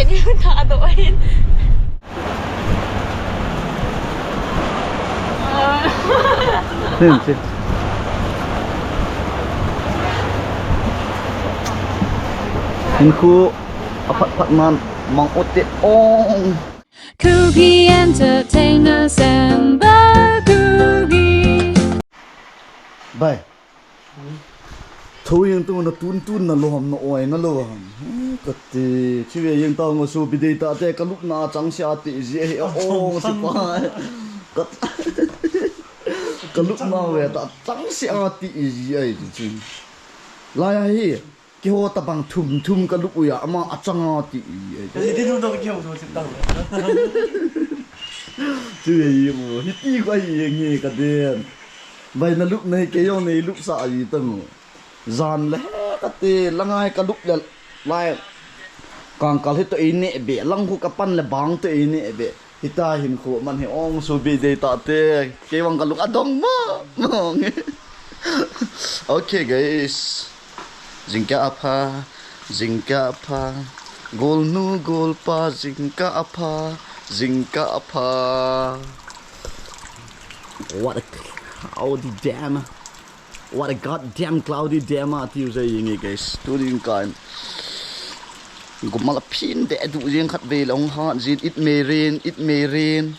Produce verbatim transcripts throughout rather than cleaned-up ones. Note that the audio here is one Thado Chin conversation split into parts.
Tha do in. Sim, sim. Hinkho aphat phat man mang u te ong. Kuki Entertainers and the Kuki. Bai. Tho jeng tun na tun tun na lom na oi na lo ham. Hmm, kati. Chi ve jeng ta ngo su bi dei ta te ka lup na chang sia ti ji he o si pa. Ka, ka lup na ve ta chang sia ti ji ai ti chi. Lai a hi. Keiho tabang thum thum ka lup u ya ama a chang a ti ji ai. Ka ji ti thum to keiho to chim tang. Chi ve ji mo. Hi ti ko ai jeng hi ka den. Bai na lup nei kei jong nei lup sa ji ta mo. Jan le he kati, la ngai ka lup le lai. Kangkal hi to ei ne be, lang khu ka pan le bang to ei ne be. Hita hinkho man hi ong su bi dei ta te. Kei vang ka lung adong mo. Mong. Okay, guys. Jingkah apha, jingkah apha. Golnu golpa, jingkah apha, jingkah apha. What a cloudy damn. What a goddamn cloudy damn a tiu jai jeng e guys. Tuni in kan. Gumal a phin de du jeng khat ve le hong hat jin. It may rain, it may rain.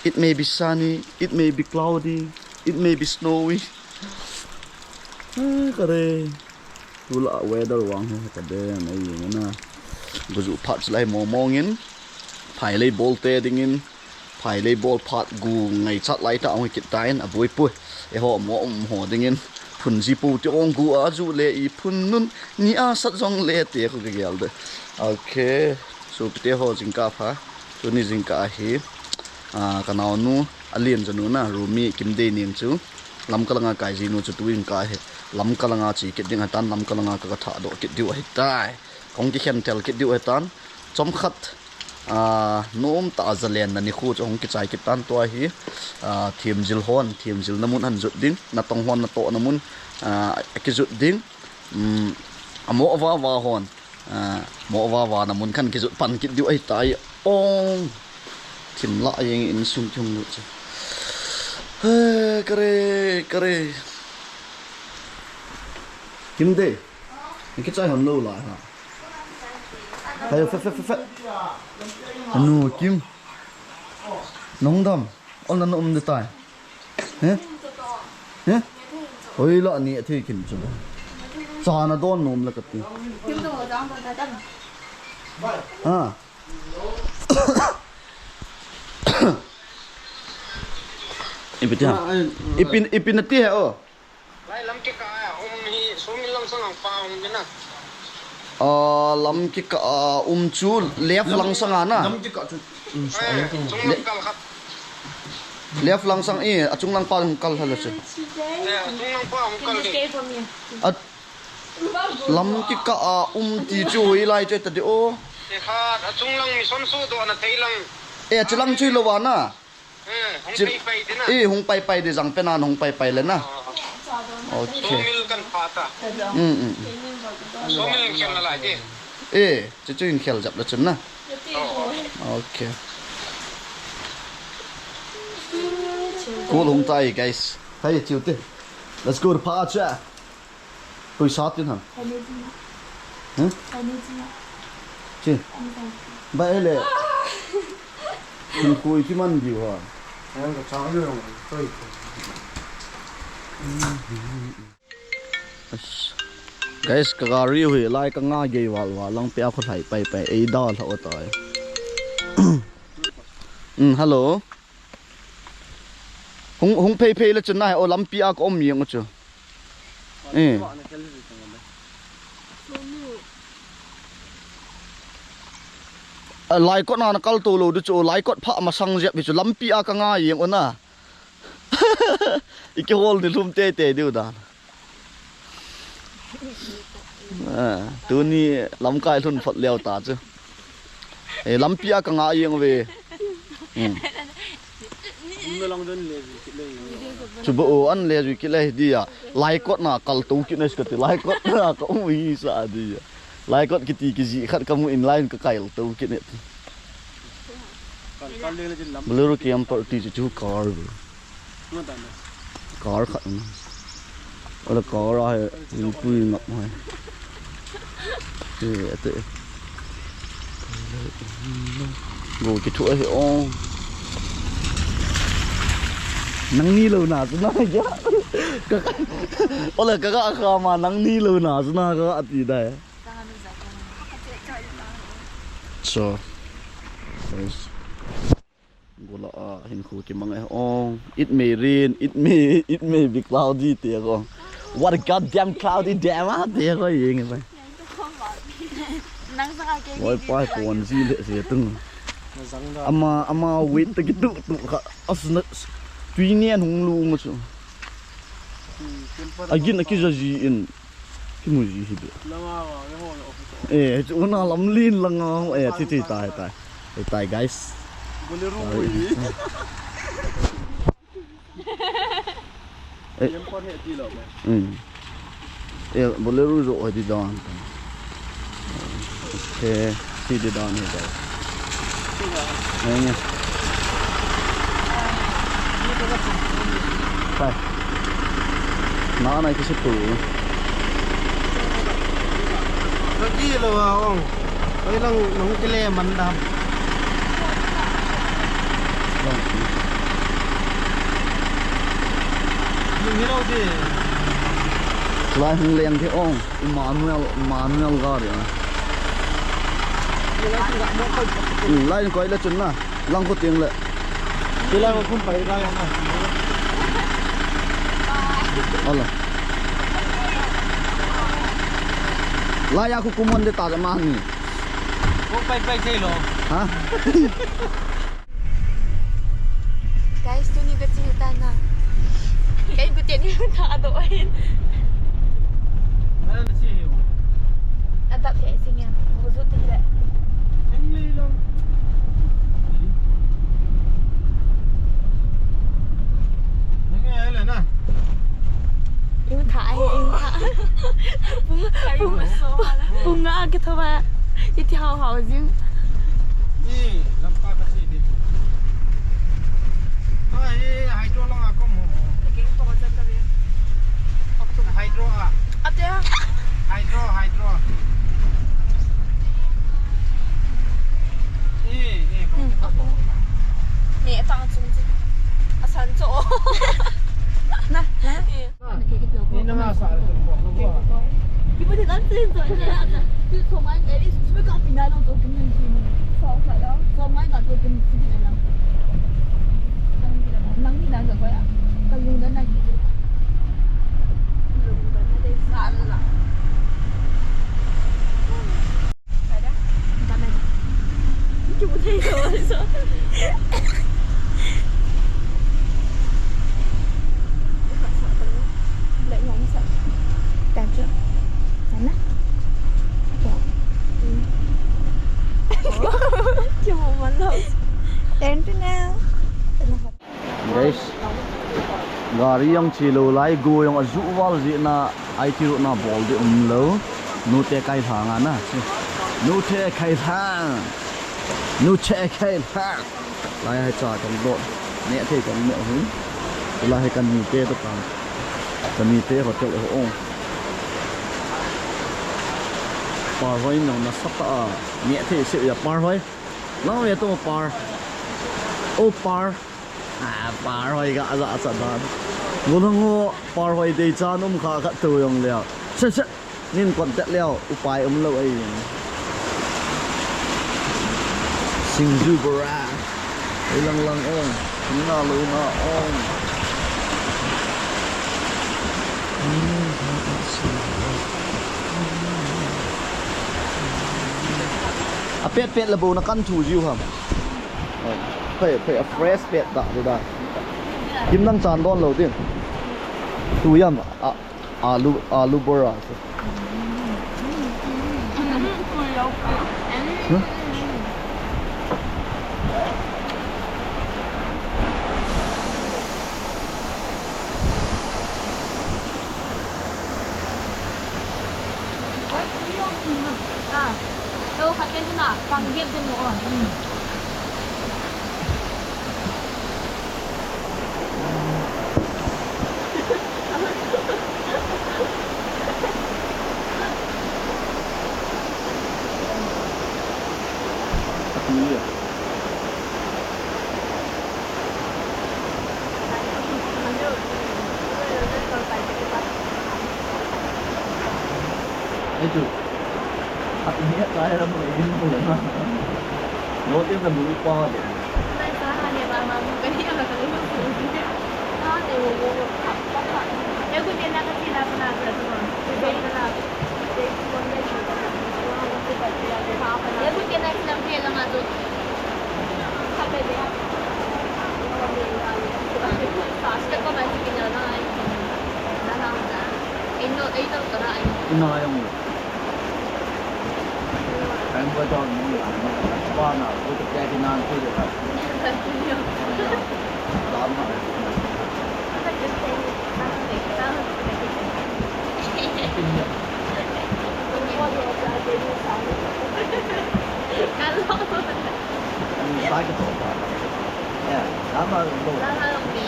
It may be sunny, it may be cloudy, it may be snowy. Ah, ka re. Tula weather vang hi ka den ai jeng na. Guju phat lai mo mong in. Phai lei bol te ding in. Phai lei bol phat gu ngai chat lai ta ong kit tain a bui pui. E ho mo um ho ding in. Phun ji pu ti ong gu a ju le i phun nun ni a sat jong le te ko ke gel de. Okay. So pite ho jingkah pha. Tuni jingkah hi. Ah, ka naonu a lien janu na Rumi Kimdei ning chu. Lamka langa kai ji nu chu tu jingkah hi. Lamka langa chi kit ding a tan Lamka langa ka, ka tha do kit diu ahi tai. Kong ki khen tel kit diu ahi tan. Chom khat. Ah, nom ta a zalen na ni khu chu hong kichai kit tan tua hi, ah, thim jil hon, thim jil na mun han jut ding, na tong hon na to na mun, ah, a ki jut ding, um, a mo va va hon, ah, mo va va na mun khan ki jut pan kit diu ahi tai ong. Thim la jeng in sum chung lu chu. He, ka re, ka re. Kimdei. Ni kichai hon lo lai ha. Hai, fe, fe, fe, fe. Anu, Kim. Nong dam. Ol na um de tai. He? He? Hoi la ni a thei Kim chu. Cha na don nom la ka ti. Ha. Ipi ti ha. Ipi, ipi na ti he o. Lai lam kikah a um hi, sawmil lang sang ang pa um ding a. Ah, lam kikah a um chu left lang sang a na. Lam kikah chu. Eh, chung lang kal khat. Left lang sang e, a chung lang pa hung kal hala chu. Eh, a chung lang pa hung kal ding. A lam kikah a um ti chu hoilai chu ta di o. Eh, khat, a chung lang mi son su do na thei lang. Eh, chu lang chu lo wa na. Eh, hung Chip- pai pai di na. Eh, hung pai pai di jang pena hung pai pai le na. Ah. Okay. Sawmil kan pha ta. Mm, mm, mm. Sawmil in khel na lai di. Eh, chu chu in khel jap la chun na. Oh. Okay. Cool hung tai, guys. Hai, chiu te. Let's go to Pacha. Koi sa tin ham? Koi ni tin ham? Huh? Koi ni tin ham? Chi. Ba ele. Kun koi ki man diu ha. Ang ka chang ni long. Koi. Guys, ka gari hui lai ka nga gei wal wal lang pia khu lai pai pai ei da la o tai. Mm, hello. Hung, hung phei phei le chun nai, o lampi a ka um jeng u chu. Eh. A, Laikot na na kal to lo di chu, Laikot pha masang jep hi chu, lampi a ka nga jeng u na. I kihol ni lum tei tei diu dan. Ah, tuni lamkai lhun phot leo ta chu. Eh, lampi a ka nga jeng ve. Hmm. Chu bo o an le ju kile dia. Laikot na kal to kit na ka ti, Laikot na ka um hi sa dia. Lai kot kiti kijih khat kamu in lai in kakail tou kit e. Bolero camper ti chu chu car ve. Car khat. Ola car a he, pui ngap hai. Te, te. Go kithu ahi o. Nangni lou na chu na ja. Ka, ola ka ga kha ma nangni lou na chu na ka ga ti dai. So, guys. Gola a hin khu kimang e. Oh, it may rain, it may, it may be cloudy te ko. What a goddamn cloudy damn ah te ko yeng e. Nang saka ke. Oi, pai kon ji le se tung. Ama, ama wait ta kitu tu kha. Asna tui nian hung lu ma chu. Agin aki ja ji in. Kimu ji hi be. Eh, chu na lam lin langa. Eh, ti ti tai tai. Tai tai, guys. Bolero. Eh. Em, por he ti lo me. Hmm. Eh, Bolero jo ho di dan. Okay, si di dan he dai. Nge, nge. Pai. Na na kisi tu. Ka ki lo a ong. Oi lang nong kile man dam. Ni mi lo di. Lai hung leng di ong. Emmanuel, Emmanuel gari a. Lai koi la chun na. Lang ko ting le. Ti lai ko kun pai ga ya na. Ala. Lai a ku kumon de ta ma ni. Ko pai pai thei lo. Ha? Guys, tuni ka chi ta na. Kei ku tian ni ta do ai. Adap he sing ya. Ko zu ti le. Yung tha, yung tha. Pung, pung, pung nga kita ba. Iti hao hao jing. Ni, lampa ka si di. Ai, hydro lang ako mo. Hydro ah. Ate. Hydro, hydro. Eh, eh, kung kita ko. Ni, atang chung chung. Asan cho. Na, na. Eh. Ni na nga sa atin po. Di ba din ang sin to? Di so man, eh, di so ka pinalo to, pinalo to. So ka lang. So man ka to, pinalo to. Nang ni nang sa ko ya. Kalung na nang. Guys, gari jong che lou lai, go jong aju val jeh na, I T road na bol di um lou. Nute kai lhang ana. Nute kai lhang. Nute kai lhang. Lai hai cha kan dot. Neh thei kan neh hin. Lai hai kan nite to kan. Kan nite hotel ho ong. Par hoi nong na sat a. Neh thei se ya par hoi. Lang ve to par. O par. A, par hoi ga ja cha dan. Ngo ngo par hoi dei cha num kha khat tu jong le. Se se. Nin kon tet leo, upai um lou ai. Singju bora. Ei lang lang ong. Ina lo na ong. A pet pet la bo na kan thu jiu ham. Phei, phei, a fresh pet da, da. Kim nang chan don lo din. Tu yam, a, alu, alu bora. Huh? Ah, lo khat te na, pang gep den mo. Hmm. Ei chu. Khat ni a chai lam lei in bu le na. Lo tin na bu pa de. Ina yang. Kain ko to ni, ba na, ko to kya ki nan ko de ka. Ba ma. Hello. Ni sa ki to ba. Ya, ba ma lo. Ba ma lo ni.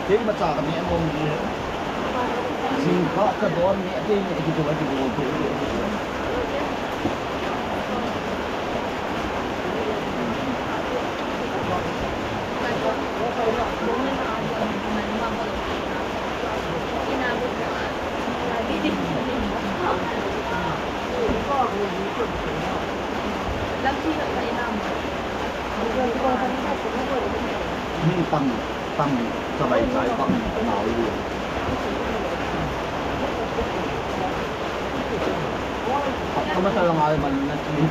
Kei macha ka neh nom ji. Jingkah ka don neh, kei neh kiti va kibol thei. Min tang, tang, chavai chai tang, nau lu. Kama sa lang ay man na chi.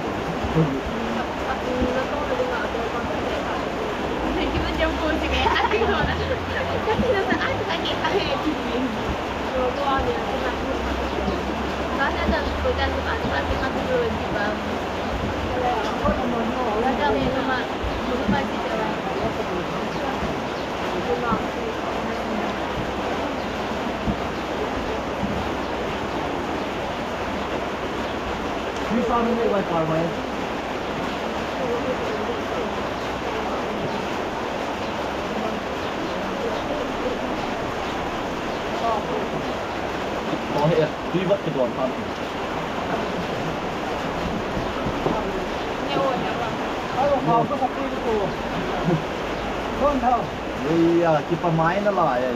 Ei ya, kipa mai nalai.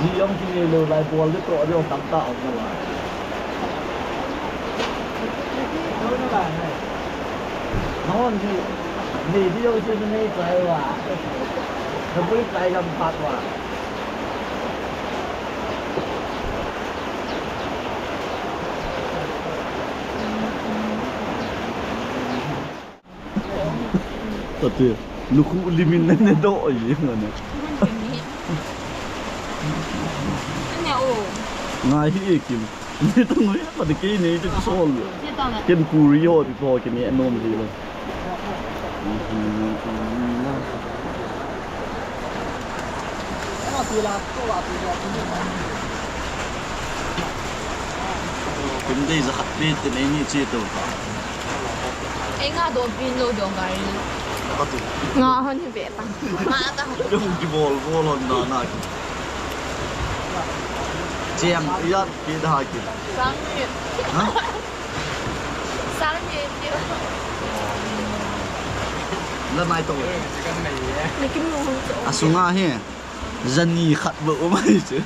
Ji jong kinei lou lai, bol le toh jong tamtah um nalai. Nahon ji, nei di jong ji nei chai uva. Nabui chai lam phat uva. Tate, lukhu limin na ne do ye ngane. Ngai hi e Kim. Ne tang ya, tate kei nei te sol. Ken kuri ho ti to kine nom di lo. Kin dei za khat ni te nei ni che to. Ei nga do pin lo do gari. Nga hon hi ve ta. Nga ta. Jong ki bol bol hon na na ki. Chiang ya ki da ki. Sang ni. Ha? Sang ni ti. La mai to. Ni kim lo hon to. Asunga hi. Jani khat bou um ahi chu.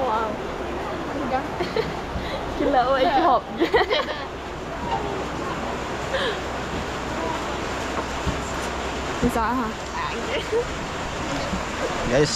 Wow. Kila oi hop. Isa ha. Guys.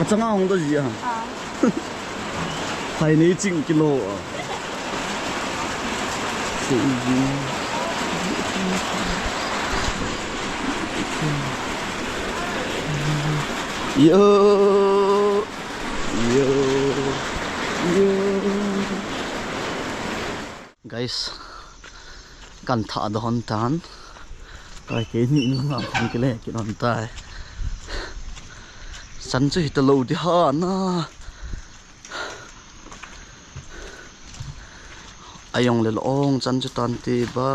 Achanga hung doh ji a. Hai nei ching kilo a. Yo. Yo. Yo. Guys, kan thah doh hon tan. Kai keini in langa kan kile kit hon tai. Chan chu hita lou di ha na. Ajong le long chan chu tan ti ba.